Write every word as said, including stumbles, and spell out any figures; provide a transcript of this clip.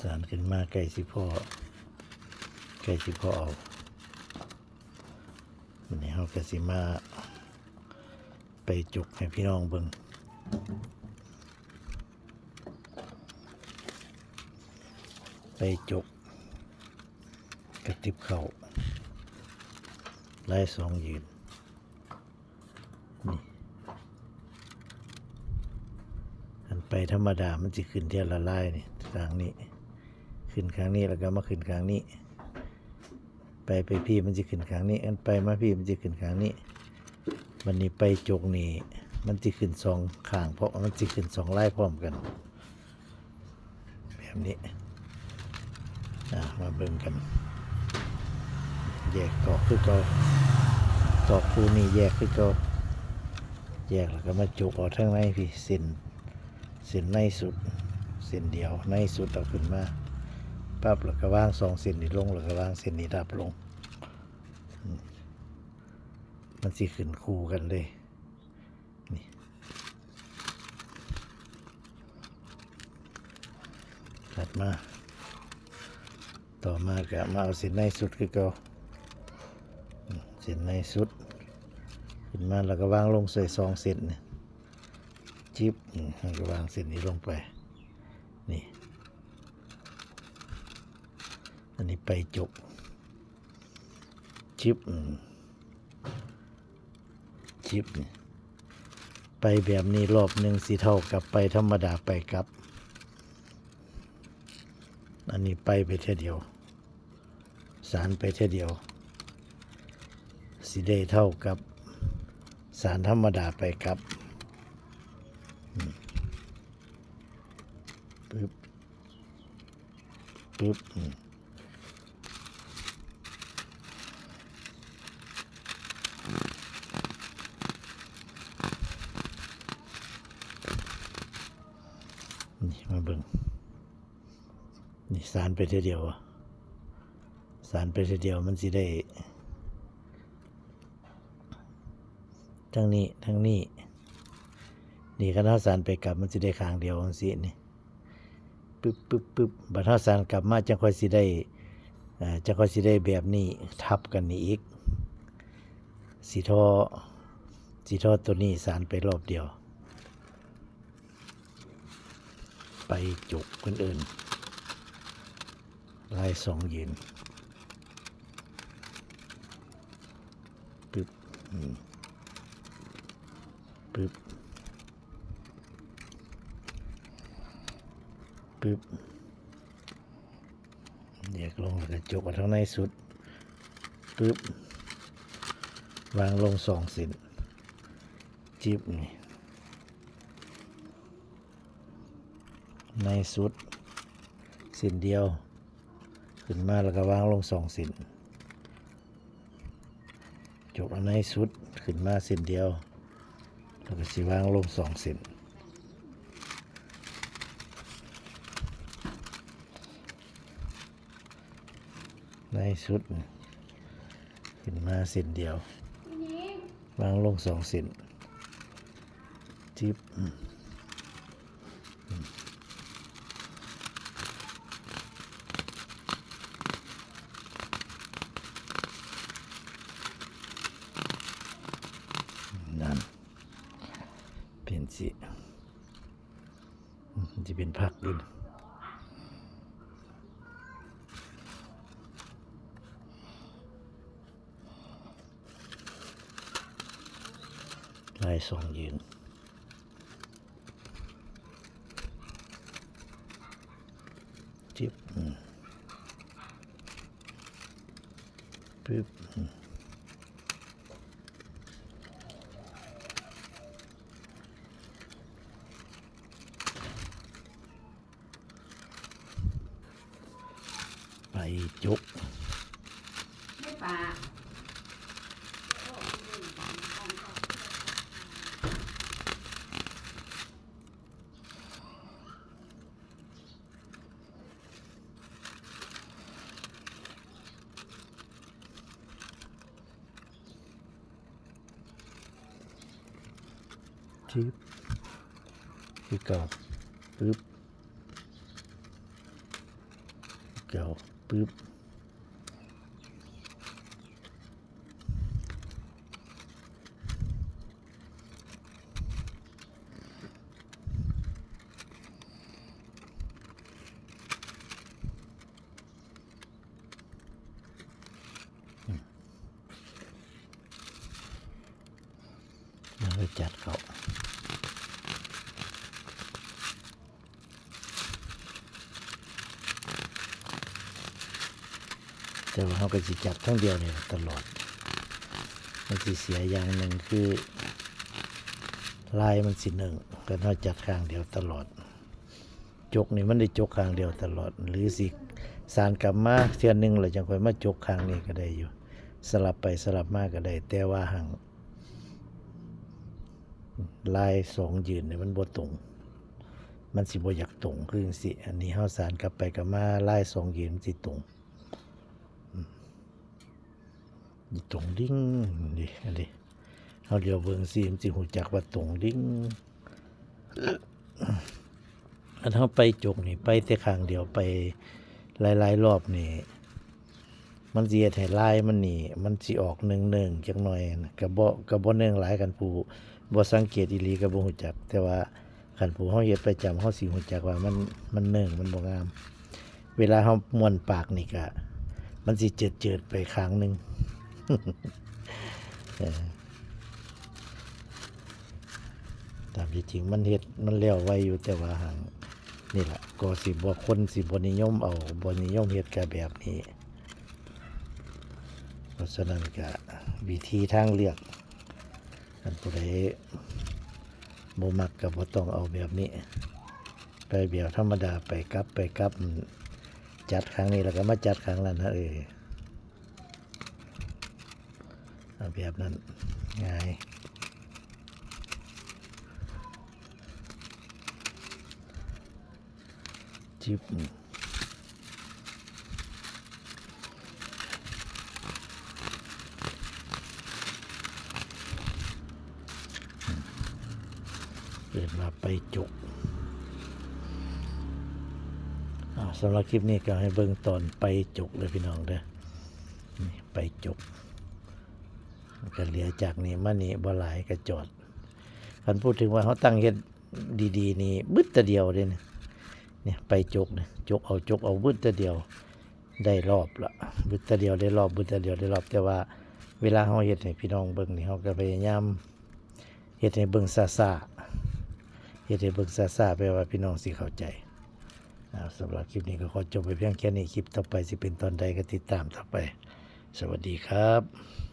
สานขึ้นมาใกล้สิพอ ใกล้สิพอเอา วันนี้เราก็สิมา ไปจกให้พี่น้องเบิ่ง ไปจกกระติบเข้า ลายสองยืน นี่ อันไปธรรมดามันสิขึ้นเทื่อละลายนี่ ข้างนี้ ขึ้นข้างนี้แล้วก็มาขึ้นข้างนี้ ไปไปพี้มันสิขึ้นข้างนี้ อันไปมาพี้มันสิขึ้นข้างนี้ วันนี้ไปจกนี่ มันสิขึ้นสองข้าง เพราะมันสิขึ้นสองลายพร้อมกัน แบบนี้ อ่า มาเบิ่งกัน แยกตอกคือเก่า ตอกคู่นี้แยกคือเก่า แยกแล้วก็มาจกเอาทางในพี้ เส้น เส้นในสุด เส้นเดียวในสุดเอาขึ้นมา ปั๊บ แล้วก็วางสองเส้นนี้ลง แล้วก็วางเส้นนี้ทับลง อืม มันสิขึ้นคู่กันเลย นี่ ถัดมา ต่อมาก็มาเอาเส้นในสุดคือเก่า อืม เส้นในสุด ขึ้นมาแล้วก็วางลงใส่สองเส้นนี่ จิบ อืม แล้วก็วางเส้นนี้ลงไป นี่ อันนี้ไปจก จิบ อืม จิบนี่ ไปแบบนี้รอบหนึ่งสิเท่ากับไปธรรมดาไปกลับ อันนี้ไปไปเทื่อเดียว สานไปเทื่อเดียว สิได้เท่ากับสานธรรมดาไปกลับ อืม ปึ๊บ ปึ๊บ อืม นี่มาเบิ่ง นี่สานไปเทื่อเดียวอะ สานไปเทื่อเดียวมันสิได้ ทั้งนี้ ทั้งนี้ นี่คันเฮาสานไปกลับมันสิได้ข้างเดียวจั่งซี้นี่ ปึ๊บ ปึ๊บ ปึ๊บ บัดเฮาสานกลับมาจั่งค่อยสิได้ อ่า จั่งค่อยสิได้แบบนี้ทับกันนี่อีก สิท่อ สิท่อตัวนี้สานไปรอบเดียว ไปจกเพิ่นเอิ้น ลายสองยืน ปึ๊บ อืม ปึ๊บ ปึ๊บ แยกลงแล้วก็จกเอาทางในสุด ปึ๊บ วางลงสองเส้น จิบนี่ ในสุด เส้นเดียว ขึ้นมาแล้วก็วางลงสองเส้น จกเอาในสุด ขึ้นมาเส้นเดียว แล้วก็สิวางลงสองเส้น ในสุด ขึ้นมาเส้นเดียว วางลงสองเส้น จิบ อืม อืม นั่น เป็นสิ อืม มันจะเป็นผักอยู่ ลายสองยืน จิบ อืม ปึ๊บ อืม ไปจก ไม่ปลา จิบ คือเก่า ปึ๊บ เก่า ปึ๊บ แล้วก็จัดเขา แต่ว่าเราก็สิจัดทั้งเดียวนี่ตลอด มันสิเสียอย่างหนึ่งคือ ลายมันสิเนิ่ง คันเราจัดข้างเดียวตลอด จกนี่มันได้จกข้างเดียวตลอด หรือสิสานกลับมาเทื่อหนึ่งแล้วจั่งค่อยมาจกข้างนี้ก็ได้อยู่ สลับไปสลับมาก็ได้ แต่ว่าหั่ง ลายสองยืนนี่มันบ่ตรง มันสิบ่อยากตรงคือจั่งซี้ อันนี้เราสานกลับไปกลับมา ลายสองยืนมันสิตรง อืม นี่ตรงดิ่ง นี่ อันนี้ เราเหลียวเบิ่งสิ มันสิรู้จักว่าตรงดิ่ง อันเราไปจกนี่ ไปแต่ข้างเดียว ไปหลายๆรอบนี่ มันสิเฮ็ดให้ลายมันนี่ มันสิออกเนิ่งๆจักหน่อยนะ ก็บ่ ก็บ่เนิ่งหลาย คันผู้บ่สังเกตอีหลีก็บ่รู้จัก แต่ว่าคันผู้เราเฮ็ดประจำ เราสิรู้จักว่ามัน มันเนิ่ง มันบ่งาม เวลาเราม้วนปากนี่ก็ มันสิเจิดๆไปข้างหนึ่ง เออ ตามที่จริงมันเฮ็ด มันแล้วไวอยู่ แต่ว่าหั่ง นี่ล่ะ ก็สิบ่ คนสิบ่นิยมเอา บ่นิยมเฮ็ดกะแบบนี้ เพราะฉะนั้นกะวิธีทางเลือก คันผู้ใดบ่มักกะบ่ต้องเอาแบบนี้ ไปแบบธรรมดา ไปกลับ ไปกลับ อืม จัดข้างนี้แล้วก็มาจัดข้างนั้นนะ เออ เอาแบบนั้น ง่าย จิบ เอิ้นว่าไปจก อ้าว สำหรับคลิปนี้ก็ให้เบิ่งตอนไปจกเลยพี่น้องเด้อ นี่ไปจก ก็เหลือจากนี้มานี่บ่หลายก็จอด คันพูดถึงว่าเราตั้งเฮ็ดดีๆนี่ บึดแต่เดียวเด้นี่ เนี่ยไปจกนี่ จกเอา จกเอา บึดแต่เดียว ได้รอบละ บึดแต่เดียวได้รอบ บึดแต่เดียวได้รอบ แต่ว่าเวลาเราเฮ็ดให้พี่น้องเบิ่งนี่ เราก็พยายามเฮ็ดให้เบิ่งซ่าๆ เฮ็ดให้เบิ่งซ่าๆ แปลว่าพี่น้องสิเข้าใจ อ่า สำหรับคลิปนี้ก็ขอจบไปเพียงแค่นี้ คลิปต่อไปสิเป็นตอนใดก็ติดตามต่อไป สวัสดีครับ